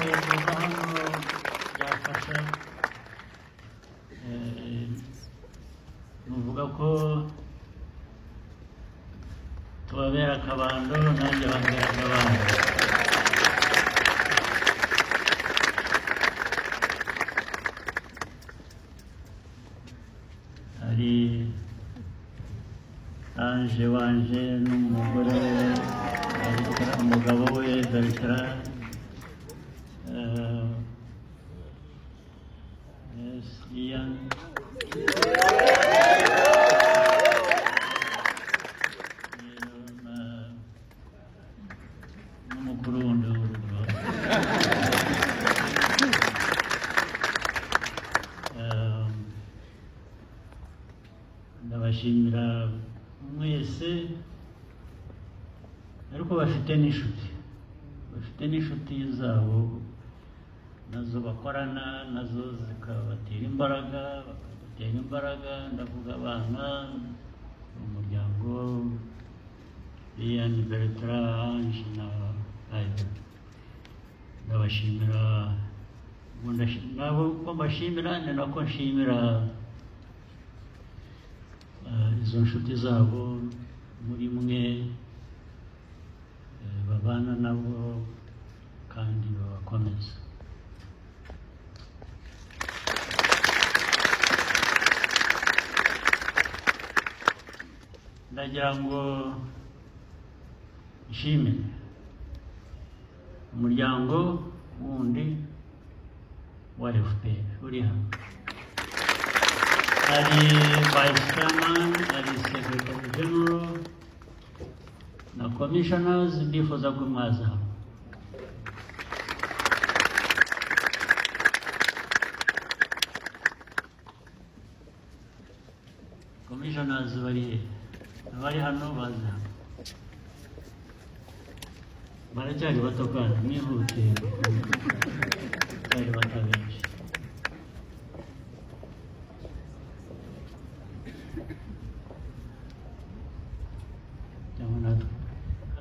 Kuva hano byafasha. Nuvuga ko tubabera akabando, nanjye bambera akabando. Hari Ange wanje n'umugore we Bertrand, umugabo we Bertrand. Yes, Ian. Rero, n'umukuru wundi w'urugo. Ndabashimira mwese, ariko bafite n'inshuti zabo nazo bakorana, nazo zikabatera imbaraga, bakadutera imbaraga. Ndavuga abana, umuryango, Ian, Bertrand, Ange na Ivan. Ndabashimira. Ubu nabo uko mbashimira ni nako nshimira izo nshuti zabo muri mwe, babana nabo kandi babakomeza. Ndagira ngo nshimire umuryango wundi wa FPR uri hano. Hari vice chairman, hari secretary general na commissioners. Ndifuza ko mwaza hano. Commissioners bari he? Abari hano baza hano. Baracyari bato kandi mwihute, baracyari bato benshi. Cyangwa natwe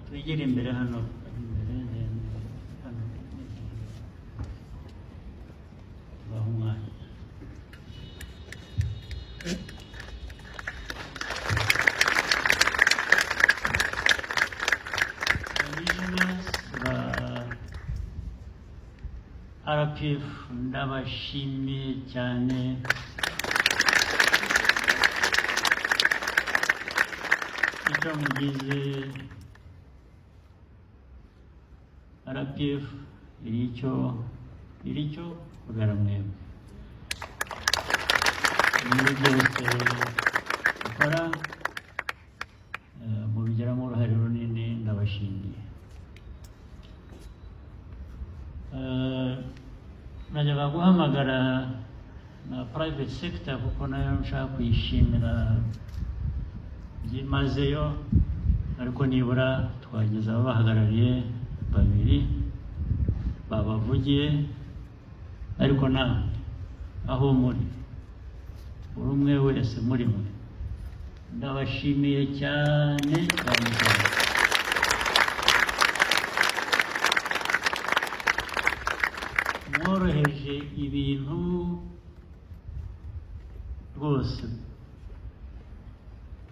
twigire imbere hano imbere, then hano tubaha umwanya. Commissioners ba RPF, ndabashimiye cyane. Icyo mugize RPF iri icyo kubera mwebwe. Muri byose dukora, mubigiramo uruhare runini, ndabashimiye. Najyaga guhamagara na private sector kuko nayo nshaka kuyishimira byimazeyo, ariko nibura twagize ababahagarariye babiri babavugiye. Ariko nawe aho muri, buri umwe wese muri mwe, ndabashimiye cyane cyane cyane. Mworoheje ibintu rwose.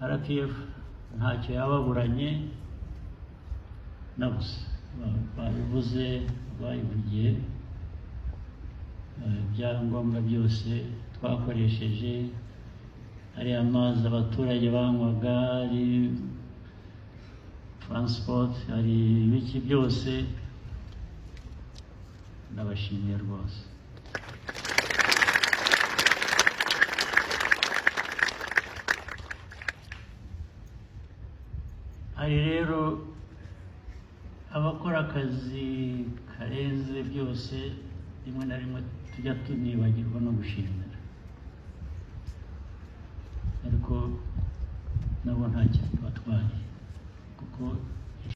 RPF ntacyo yababuranye na busa. Babivuze, babivugiye. Ibyangombwa byose twakoresheje, ari amazi abaturage banywaga, ari transport, ari ibiki byose, ndabashimiye rwose. Hari rero abakora akazi karenze byose, rimwe na rimwe tujya tunibagirwa no gushimira, ariko nabo nta kintu batwaye kuko